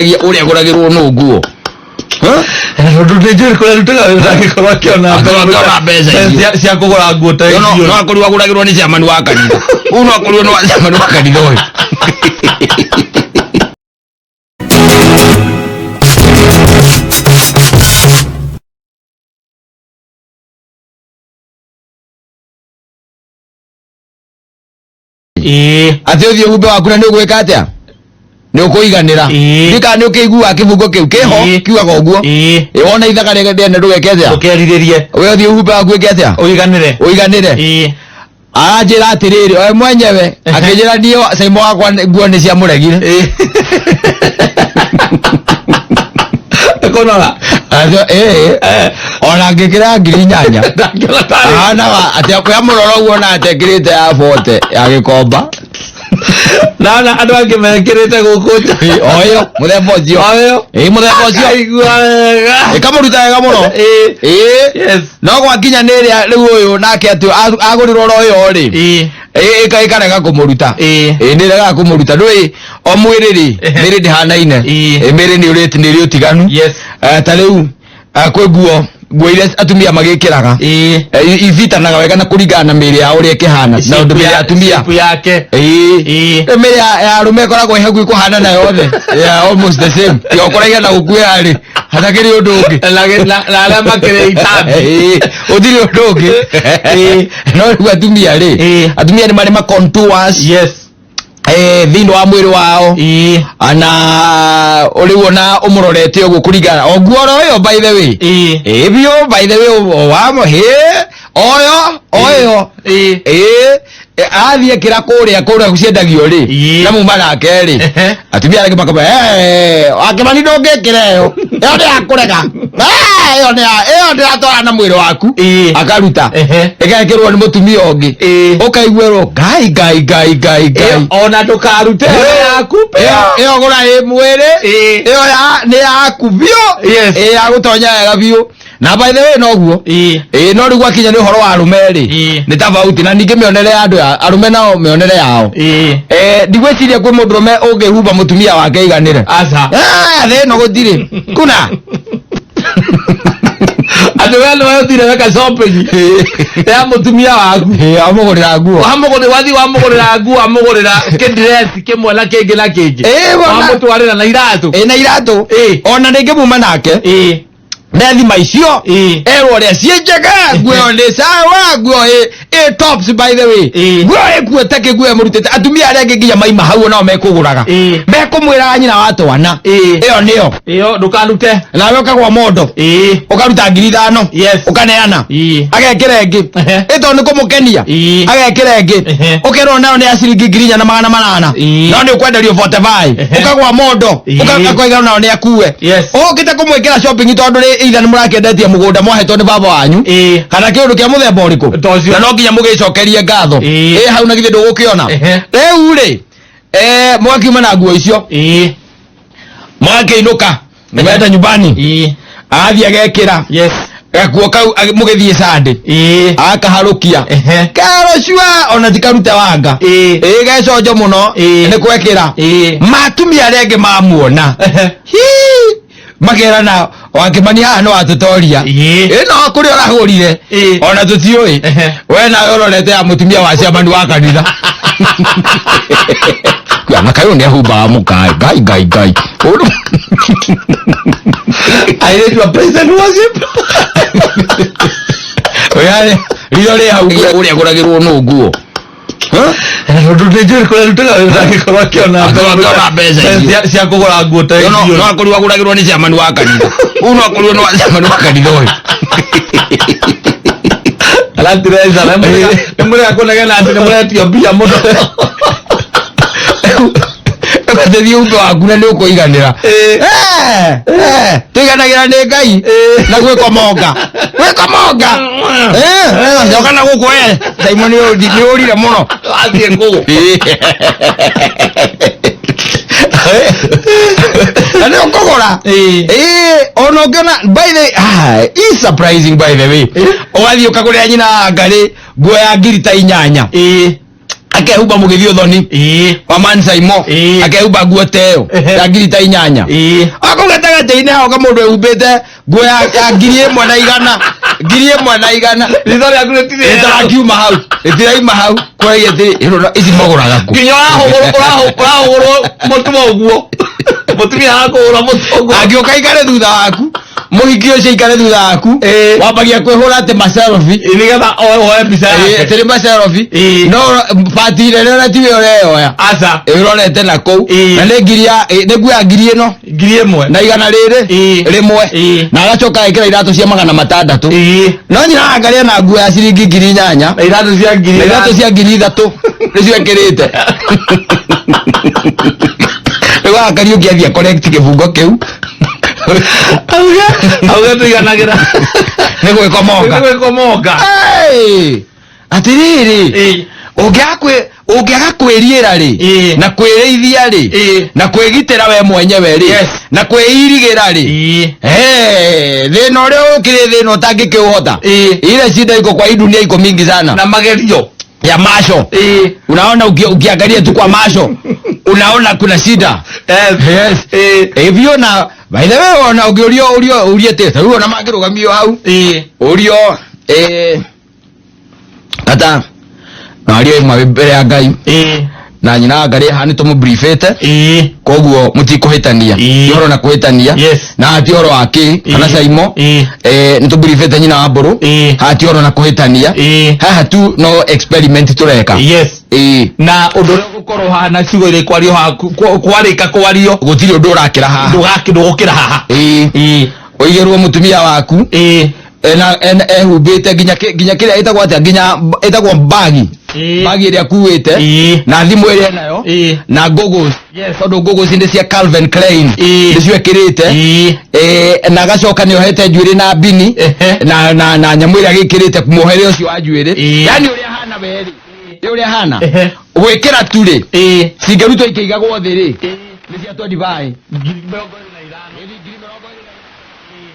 Ũrĩa agũragĩrwo nũ nguo? Tondũ nĩ njũĩ kũrĩa arutaga wĩra angĩkorwo akĩona Angĩkorwo akĩona mbeca icio. Cia kũgũra nguo ta No icio. no akorirwo agũragĩrwo nĩ ciamani wa kanitha ũyũ, no akorirwo nĩ wa ciamani wa kanitha ũyũ. Atĩ ũthiĩ ũhumbe waku na nĩ ũgwĩka atĩa, nĩ ũkũiganĩra. Ndika nĩ ũkĩiguaga kĩbungo kĩu kĩho kiugaga ũguo. Ĩ wona ithaka rĩene ndũgeke atĩa? Ndũkerirĩrie. We ũthiĩ ũhumbe waku ĩke atĩa? Ũiganĩre. Ũiganĩre. Aranjĩra atĩrĩrĩ, we mwenyewe akĩnjĩra niĩ Saimo wakwa nguo nĩ ciamũregire. Kũnora. Ĩĩ, ona ngĩkĩra 8,000. Ndangĩona tarĩ. Ahanaga atĩ akwĩamũrora ũguo na atekĩrĩte ya bote ya gĩkomba. Nana andũ angĩ mekĩrĩte gũkũ nja. Ĩ, o ĩyo mũthemba ũcio. O ĩyo. Ĩ, mũthemba ũcio. Akaigua wega. Ĩkamũruta wega mũno. Ĩ. No gwakinya nĩ ĩrĩa rĩu ũyũ nake atĩ agũrĩrwo oro ĩyo rĩ, ĩkarega kũmũruta. Ĩ, nĩ ĩregaga kũmũruta. Ndũĩ o mwĩrĩ rĩ, mĩrĩ ndĩhanaine. Ĩ, mĩrĩ nĩ ũrĩ nĩ ĩrĩ ũtiganu. Ta rĩu kwĩ nguo nguo iria atumia magĩkĩraga. Ithitanaga wega na kũringana na mĩĩrĩ yao ũrĩa ĩkĩhana na ũndũ mĩĩrĩ ya atumia. Shape yake. Ĩĩ. Mĩĩrĩ ya arũme ĩkoragwo ĩ hakuhĩ kũhanana yothe. Yeah, almost the same. Tiga ũkũraiha na gũkuĩha rĩ, hatakĩrĩ ũndũ ũngĩ. Na arĩa makĩrĩ itambi. Ĩĩ, gũtirĩ ũndũ ũngĩ. No rĩu atumia rĩ, atumia nĩ marĩ ma contours thĩinĩ wa mwĩrĩ wao. Na rĩu ona ũmũrorete ũguo kũringana o nguo oro ĩyo, by the way. Ĩĩ biũ, by the way, wamo hĩ oyo oyo. Ĩĩ, athiĩ kĩra kũrĩa kũrĩa ciendagio rĩ, na muma nake rĩ, atumia arĩa makamba wakĩmani ndũngĩkĩra ĩyo, ĩyo nĩ yakũrega. Ĩyo nĩ ĩyo ndĩratwara na mwĩrĩ waku. Akaruta ĩgekĩrwo nĩ mũtumia ũngĩ, ũkaiguĩrwo ngai ngai ngai ngai ngai. Ona ndũkarute ĩyo yaku. Ĩyo gũra ĩ mwĩrĩ. Ĩyo ya nĩ yaku biũ. Ĩ ya gũtonya wega biũ. Na by the way noguo. Ĩ, no rĩu gwakinya nĩ ũhoro wa arũme rĩ, nĩ tofauti. Na ningĩ mĩonere ya andũ ya arũme nao mĩonere yao. Ndigwĩciria kwĩ mũndũrũme ũngĩhumba mũtumia wake aiganĩre. Aca. Thĩ ĩno gũtirĩ kuna. Atĩ we nĩwe ũthire weka shopping ya mũtumia waku. Ĩ, amũgũrĩra nguo. Wamũgũrĩra, wathiĩ wamũgũrĩra nguo, wamũgũrĩra kĩndress kĩmwe na kĩngĩ na kĩngĩ. Ĩ, wona. Wamũtwarĩra na iratũ. Ĩ, na iratũ. Ona rĩngĩ muma nake nethima icio, erwo ũrĩa ciĩ njega, nguo ĩyo nĩ sawa, nguo ĩ tops, by the way. Nguo ĩkuĩte kĩ nguo ĩmũrutĩte atumia arĩa angĩ nginya maima hau nao mekũgũraga, mekũmwĩraga nyina wa twana ĩyo nĩyo. Ĩyo ndũkanute. Nawe ũkagwa mondo, ũkaruta 5,000, ũkaneana. Agekĩra ĩngĩ, ĩ tondũ nĩ kũmũkenia, agekĩra ĩngĩ. Ũkerwo nayo nĩ ya ciringi 4,800, no nĩ ũkwenderio 45. Ũkagwa mondo. Ũkaiga nayo nĩ akue. Ũkĩte kũmwĩkĩra shopping tondũ rĩ either nĩ mũrakĩendetie mũgũnda mwahetwo nĩ baba wanyu kana kĩũndũ kĩa mũthemba ũrĩkũ. Ta ũcio. Na no nginya mũgĩcokerie ngatho. Ĩ hau na githĩ ndũgũkĩona? Rĩu rĩ, mũgakiuma na nguo icio, mũgakĩinũka, nĩmenda nyumbani, agathiĩ agekĩra gakuo kau mũgĩthiĩ sande, akaharũkia kerocua ona tikarute wanga. Ĩ, geconjo mũno. Nĩ kwekĩra matumia arĩa angĩ mamuona hi makerana wakĩmani haha nĩ watũtoria. Ĩ, no kũrĩa ũragũrire ona tũtiũĩ. We nawe ũrorete ya mũtumia wa ciamani wa kanitha na kayũ nĩ ahumbaga mũkaĩ ngai ngai ngai. Airĩtu a praise and worship. Oya, ritho rĩ hau ũrĩa agũragĩrwo nũ nguo? Tondũ nĩ njũĩ kũrĩa arutaga wĩra angĩkorwo akĩona Angĩkorwo akĩona mbeca icio. Cia kũgũra nguo ta No icio. no akorirwo agũragĩrwo nĩ ciamani wa kanitha ũyũ, no akorirwo nĩ wa ciamani wa kanitha ũyũ. Aratireza nĩ mũrega kũnegena atĩ nĩ mũretio mbia mũno. Ũgathiĩ ũndũ waku na nĩ ũkũiganĩra. Tũiganagĩra nĩ Ngai na gwĩkomonga gwĩkomonga. Coka na gũkũ we Simon, nĩ ũrire mũno. Wathiĩ kũũ? Na nĩ ũkũgũra. Ona ũngĩona, by the is surprising, by the way, ũgathiĩ ũkagũrĩra nyina wa ngarĩ nguo ya ngiri ta 8, Akehumba mũgĩthiĩ ũthoni wa Mansaimo. Akehumba nguo ta ĩyo ya ngiri ta 8. Akau gatagatĩ-inĩ hau kamũndũ ehumbĩte nguo ya 1,100, 1,100. Ritho rĩaku rĩtirĩ. Rĩtarakiuma hau, rĩtiraima hau, kũragia atĩrĩ, ĩno ici magũraga kũ? Nginya ũrahũgũrwo mũtwe ũguo, mũtumia arakũhũra mũtwe ũguo. Angĩũka aikare thutha waku, mũhiki ũcio aikare thutha waku, wambagia kwĩhũra atĩ maselfie. Nĩgetha oe mbica yake. Atĩ nĩ maselfie. No pati nene ona tiwe ũreyoya. Aca. Ĩrorete na kũu. Na nĩ ngiri ya nĩ nguo ya ngiri ĩno 1,000 na igana rĩrĩ rĩmwe. Na agacoka agekĩra iratũ cia 600. No nyina angaria na nguo ya ciringi 8,000. Na iratũ cia ngiri Na iratũ cia 3,000 nĩcio ekĩrĩte. Rĩu akariũki athiĩ correct kĩbungo kĩu. Auge tũiganagĩra. Nĩ gwĩkomonga. Nĩ gwĩkomonga. Hey! Atĩrĩrĩ, ũngĩaga kwĩriĩra rĩ, na kwĩrĩithia rĩ, na kwĩgitĩra we mwenyewe rĩ, na kwĩirigĩra rĩ, hey, thĩna ũrĩa ũkĩrĩ thĩna ũtangĩkĩũhota. Ile shida iko kwa hii dunia iko mingi sana. Na magerio ya macho. Unaona ukiangalia tu kwa macho unaona kuna shida. Yes. Yes. Hivyo na by the way ona ũngĩũrio ũrio ũrie atĩ ta rĩu ona mangĩrũgamio hau ũrio ata na ario ĩmwe mbere ya Ngai na nyina wa Ngai haha nĩ tũmũbriefĩte, koguo mũtikũhĩtania. Ti ũhoro na kũhĩtania. Na ti ũhoro wa kĩ kana Saimo. Nĩ tũbriefĩte nyina wa Mbũrũ. Haha ti ũhoro na kũhĩtania. Haha tu no experiment tũreka. Na ũndũ ũrĩa ũgũkorwo haha na ciugo iria ikwario haha kwarĩka kwario, gũtirĩ ũndũ ũrakĩra haha. Ndũgũkĩra haha. Ũigĩrwo mũtumia waku ena ehumbĩte nginya nginya kĩrĩa ĩtagwo atĩa, nginya ĩtagwo bagi, bagi ĩrĩa akuĩte, na thimũ ĩrĩa enayo, na goggles, tondũ goggles nĩ cia Calvin Klein, nĩcio ekĩrĩte. Na agacoka nĩ ohete njuĩrĩ na bini, na nyamũ ĩrĩa gĩkĩrĩte muohere ũcio wa njuĩrĩ. Yani ũrĩa hana werĩ nĩ ũrĩa hana gwĩkĩra tu rĩ, cingĩrutwo ikĩigagwo thĩ rĩ, nĩ cia 25 25.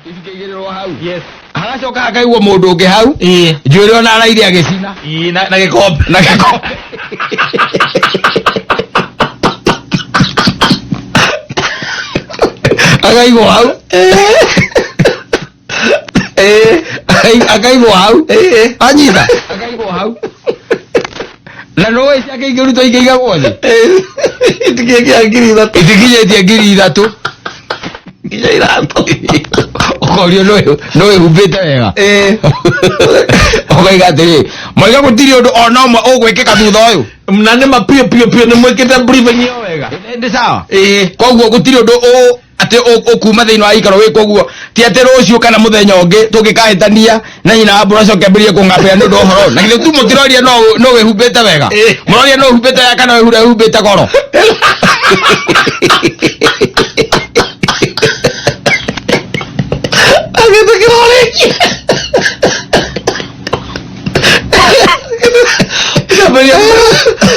Cikĩigĩrĩrwo hau. Hagacoka hakaigwo mũndũ ũngĩ hau, njuĩrĩ ona araire agĩcina. Na gĩkombe. Na gĩkombe. Akaigwo hau. Akaigwo hau. Anyita akaigwo hau na nũĩ ciake ingĩrutwo ikĩigagwo thĩ. Itikinyĩtie 3,000. Itikinyĩtie 3,000. Nginya iratũ. Ũkorio nĩwĩhumbĩte wega. Ũkoiga atĩrĩ, moiga gũtirĩ ũndũ ona ũmwe ũgwĩkĩka thutha ũyũ. Na nĩ ma piũ piũ piũ nĩ mwĩkĩte briefing ĩyo wega. Nĩ sawa. Koguo gũtirĩ ũndũ atĩ ũkuma thĩinĩ wa gĩikaro wĩ koguo ti atĩ rũciũ kana mũthenya ũngĩ tũngĩkahĩtania na nyina wa mbũra acoke ambĩrĩrie kũng'ambĩra nĩ ũndũ wa ũhoro na githĩ tu mũtiroria no wĩhumbĩte wega. Mũroria no wĩhumbĩte wega kana wĩhumbĩte goro. Agĩtĩkĩra rĩngĩ.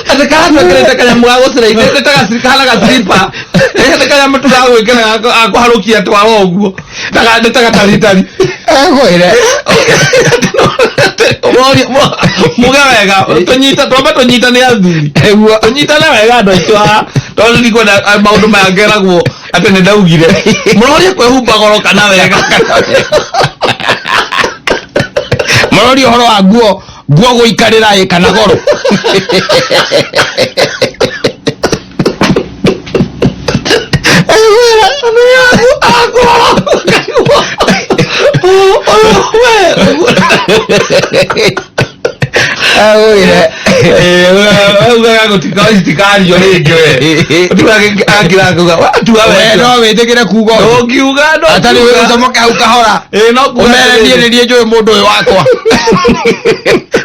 Atĩ karatwĩkĩrĩte kanyamũ ga gũcĩra nĩ ta kahana gaciripa, nĩ kanyamũ tu ga gwĩkĩra ga kũharũkia twara ũguo nĩ ta gataritari. Egwĩre. Muge wega tũnyita twambe tũnyitane athuri. Nĩguo. Tũnyitane wega andũ aitũ haha tondũ ndikwenda maũndũ maya ngeragwo atĩ nĩ ndaugire mũroria kwĩhumba goro kana wega. Mũroria ũhoro wa nguo nguo gũikarĩra ĩ kana goro. Agwĩre. Ugaga gũtikario rĩngĩ we akira watua. We no wĩtĩkĩre kuga ũguo. Ũngiuga no atarĩ wĩ ũcomoke hau kahora. No kuga. Ũmere niĩ nĩ niĩ njũĩ mũndũ ũyũ wakwa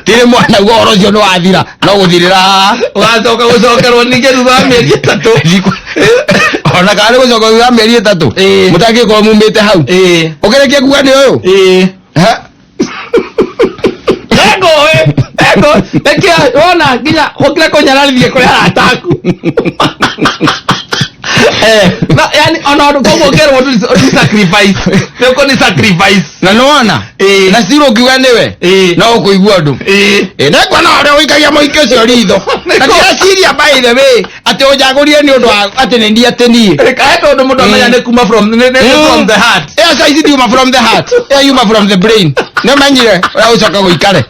tirĩ mwana guo ũhoro ũcio nĩ wathira no gũthirĩra haha. Ũgacoka gũcokerwo ningĩ thutha wa mĩeri 3. Ona kana nĩ gũcoka thutha wa mĩeri 3 mũtangĩkorwo mumĩte hau ũkĩrĩkia kuga nĩ ũyũ. Ha? Engũĩ engũĩ nĩkĩo wona nginya ũkire kũnyararithie kũrĩ arata aku. Na yani ona ũndũ koguo ũkerwo tu sacrifice, nĩ ũkũ nĩ sacrifice. Na nĩwona na cira ũngiuga nĩwe no ũkũigua ũndũ. Nĩnguona ũrĩa ũikagia mũhiki ũcio ritho na ndireciria, by the way, atĩ ũnjagũrire nĩ ũndũ wa atĩ nĩ niĩ, atĩ niĩ. Kahe tondũ mũndũ amenya nĩ kuma from nĩ from the heart. Ĩyo ca ici ndiuma from the heart, ĩyo yuma from the brain. Nĩ ũmenyire ũrĩa ũcoka gũikare.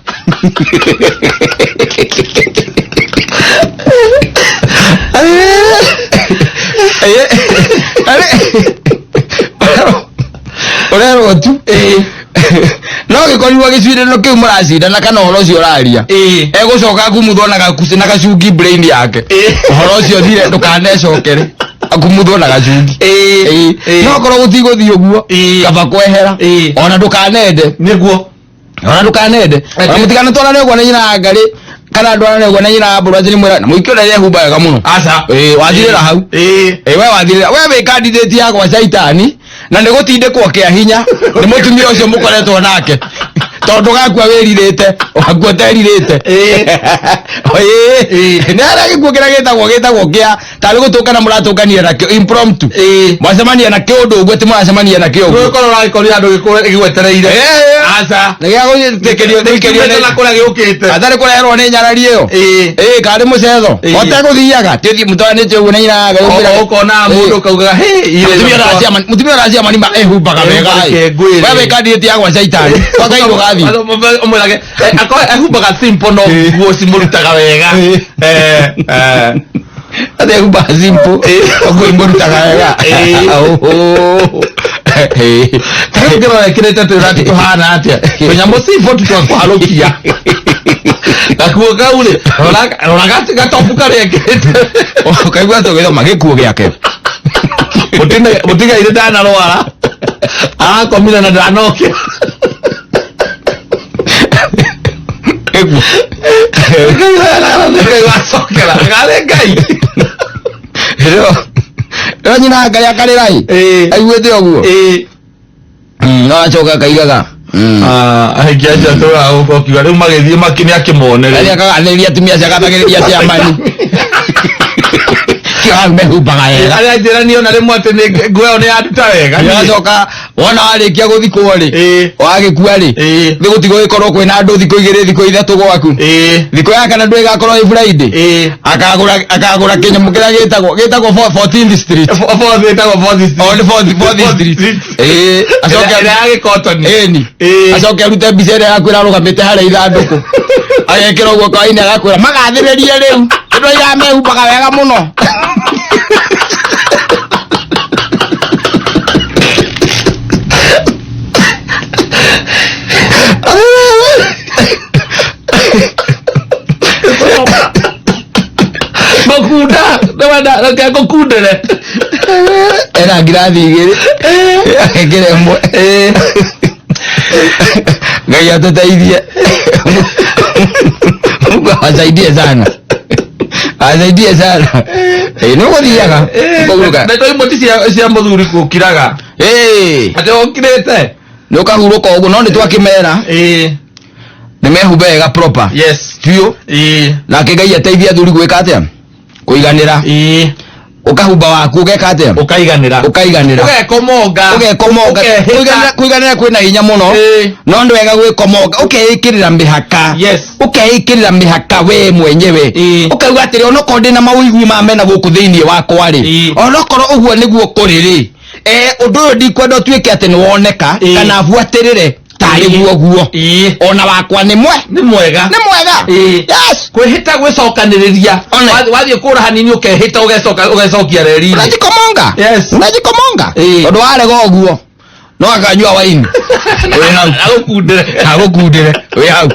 Ũrerwo tu no gĩkorirwo gĩcindano kĩu mũracindana kana ũhoro ũcio ũraria egũcoka akumuthwo na na gacungi brain yake. Ũhoro ũcio thire, ndũkanecokere, akumuthwo na gacungi. No korwo gũtigũthiĩ ũguo, kaba kwehera. Ona ndũkanende. Nĩguo. Ona ndũkanende, ona mũtikanatwarane ũguo na nyina wa ngarĩ kana ndwarane ũguo na nyina wa mbũrũ atĩ nĩ mwĩra na mũingĩ ũrĩa ehumba wega mũno. Aca. Wathirĩra hau. We wathirĩra, we wĩ candidate ya gwa caitani na nĩ gũtindĩkwo kĩa hinya nĩ mũtumia ũcio mũkoretwo nake, tondũ gakua wĩrirĩte, wakua ũterirĩte. Nĩ harĩa gĩkuũ kĩrĩa gĩtagwo kĩa tarĩ gũtũngana mũratũnganire nakĩo impromptu, mwacemania na kĩũndũ ũguo, ti mũracemania nakĩo ũguo. Gũkorwo ũragĩkorire andũ gĩgwetereire. Aca. Nĩ gĩa gũtĩkĩrio gũikĩrio na kũrĩa gĩũkĩte. Atarĩ kũreherwo nĩ nyarari ĩyo. Ĩĩ, karĩ mũcetho otegũthiaga tĩthiĩ mũtwaranĩte ũguo na nyina. Ũkona mũndũ kaugaga hĩ. Mũtumia ũracia manima ehumbaga wega. Reke ngwĩre. We wĩ candidate ya gwa caitani twakairwo gathiĩ. Ũmwĩrage akorwo ehumbaga simple no nguo cimũrutaga wega. Atĩ ehumbaga simple ũguo imũrutaga wega. Tarĩu ngĩrora ĩkĩrĩte twĩra tũhana atĩa tũnyamũ simple tu twa kũharũkia gakuo kau rĩ, rora gatopu karĩa ekĩrĩte. Ũkaigua tũgĩthoma gĩkuo gĩake. Mũtigaire ndanarwara, arakomire na ndanokĩra. Gĩkuo. Ngai wacokera garĩ Ngai. Rĩo nyina Ngai akarĩra ĩ aiguĩte ũguo. No acoka akaigaga. Ahikia acio atũraga gũkũ akiuga rĩu magĩthiĩ nĩ akĩmone. Arĩa akagathĩrĩria atumia acio, agathagĩrĩria ciamani kĩo hau mehumbaga wega. Arĩa njĩra niĩ ona rĩmwe atĩ nĩ nguo ĩyo nĩ yanduta wega. Agacoka wona warĩkia gũthikwo rĩ, wagĩkua rĩ, nĩ gũtigwo gĩkorwo kwĩna andũ thikũ 2, thikũ 3 gwaku. Thikũ ya kana ndũ ĩgakorwo ĩ Friday. Akagũra kĩnyamũ kĩrĩa gĩtagwo 14th Street. Fourth, ĩtagwo Fourth Street. O nĩ fourth Street. Acoke ĩrĩa ya gĩkotoni. Ĩni. Acoke arute mbica ĩrĩa yaku ĩrarũgamĩte harĩa ithandũkũ, agekĩra ũguo kawaini, agakwĩra magathĩrĩrie rĩu andũ aiga mehumbaga wega mũno. Makunda nĩwenda reke ngũkundĩre. Ena ngirathi 2, agekĩra ĩmwe. Ngai atũteithie. Mungu awasaidie sana, awasaidie sana. Nĩ ũgũthiaga ũkauga. Ndeto imwe ti cia mũthuri gũkiraga atĩ ũkirĩte. Nĩ ũkahurũka ũguo, no nĩ twakĩmera nĩ mehumbe wega proper biũ. Nake Ngai ateithie athuri gwĩka atĩa? Kũiganĩra. Ũkahumba waku, ũgeka atĩa? Ũkaiganĩra. Ũkaiganĩra. Ũgekomonga. Ũgekomonga. Ũkehĩta. Kũiganĩra kwĩna hinya mũno. No nĩ wega gwĩkomonga, ũkeĩkĩrĩra mĩhaka. Ũkeĩkĩrĩra mĩhaka we mwenyewe. Ũkauga atĩrĩ, onokorwo ndĩna mawĩigwi ma mena gũkũ thĩinĩ wakwa rĩ, onokorwo ũguo nĩguo kũrĩ rĩ, ũndũ ũyũ ndikwenda ũtuĩke atĩ nĩ woneka kana buatĩrĩre tarĩ guo guo. Ona wakwa nĩ mwe Nĩ mwega. Nĩ mwega. Yes. Kwĩhĩta, gwĩcokanĩrĩria. Wathiĩ kũra hanini ũkehĩta, ũgecoka ũgecokia reri-inĩ. Unajikomanga. Unajikomanga. Tondũ warega ũguo no akanyua waini wĩ hau. Agũkundĩre. Agũkundĩre wĩ hau.